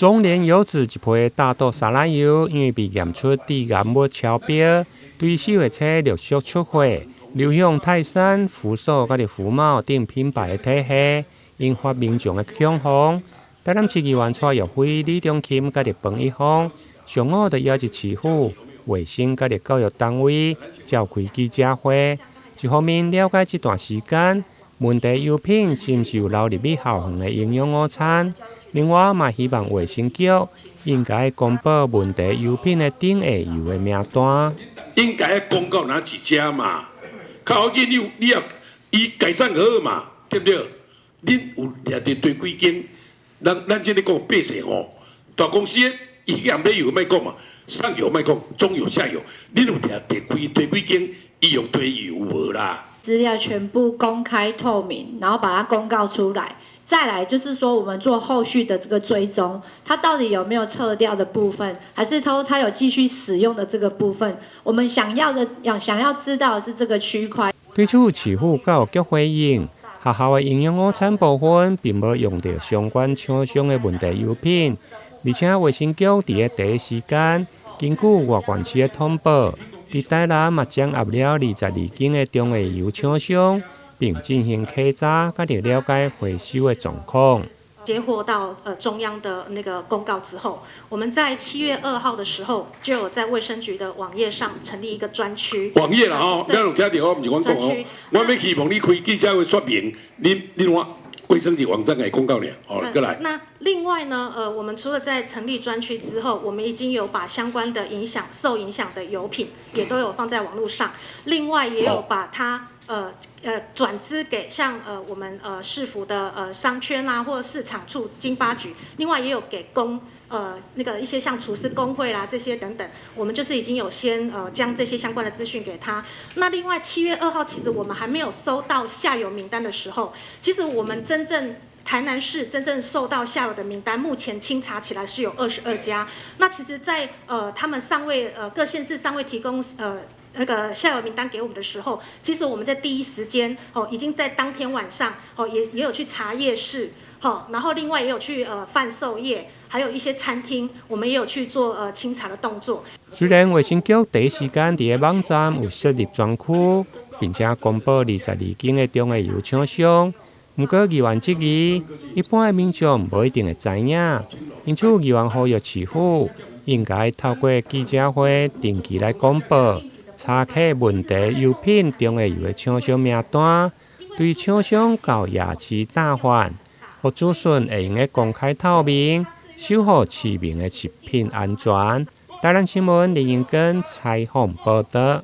中聯油脂一批大豆沙拉油，因為被驗出致癌物超標，對4月初陸續出貨，流向泰山、福壽佮福茂等品牌的體系，引發民眾的恐慌。台南市議員蔡若輝、李中琴佮彭一峰，上午就邀集市府、衛生佮教育單位召開記者會，一方面了解這段時間問題油品是毋是有流入去校園的營養午餐。另外嘛，希望衛生局應該公布問題油品的頂下游的名單。應該公告哪幾家嘛？較要緊你你也伊改善好嘛，對不對？恁有掠著對幾間？咱咱這裡講百姓吼，大公司伊去買油莫講嘛，上游莫講，中游下游，恁有掠著幾對幾間？伊用對油無啦？資料全部公開透明，然後把它公告出來。再來就是說，我們做後續的這個追蹤，它到底有沒有撤掉的部分，還是說它有繼續使用的這個部分？我們想要的要想要知道的是這個區塊。對此，市府教育局回應，學校的營養午餐部分並無用著相關廠商的問題油品，而且衛生局佇咧第一時間根據外縣市的通報，佇台南嘛掌握了22間的中下游廠商，並進行稽查，佮了解回收的狀況。接獲到中央的那個公告之後，我們在7月2號的時候，就有在衛生局的網頁上成立一個專區。網頁啦吼，你攏聽著哦，毋是阮講哦。我欲希望你開記者會說明，你你看衛生局網站會公告爾，哦，過來。那另外呢，我們除了在成立專區之後，我們已經有把相關的影響、受影響的油品也都有放在網路上，另外也有把它轉資給像我們市府的商圈啊，或者市場處、經發局，另外也有給那個一些像廚師工會啦這些等等，我們就是已經有先將這些相關的資訊給他。那另外7月2號，其實我們還沒有收到下游名單的時候，其實我們真正台南市真正受到下游的名單，目前清查起來是有22家。那其實在，他們尚未各縣市尚未提供那個下游名單給我們的時候，其實我們在第一時間哦，已經在當天晚上哦，也有去查夜市，哦，然後另外也有去販售業，還有一些餐廳，我們也有去做清查的動作。雖然衛生局第一時間佇个網站有設立專區，並且公布22間的中下游廠商，毋過議員質疑，一般的民眾無一定會知影，因此議員呼籲市府應該透過記者會定期來公布查克問題油品中下游的廠商名單，對廠商到夜市攤販，予資訊會用得公開透明，守護市民的食品安全。台南新聞林英根採訪報導。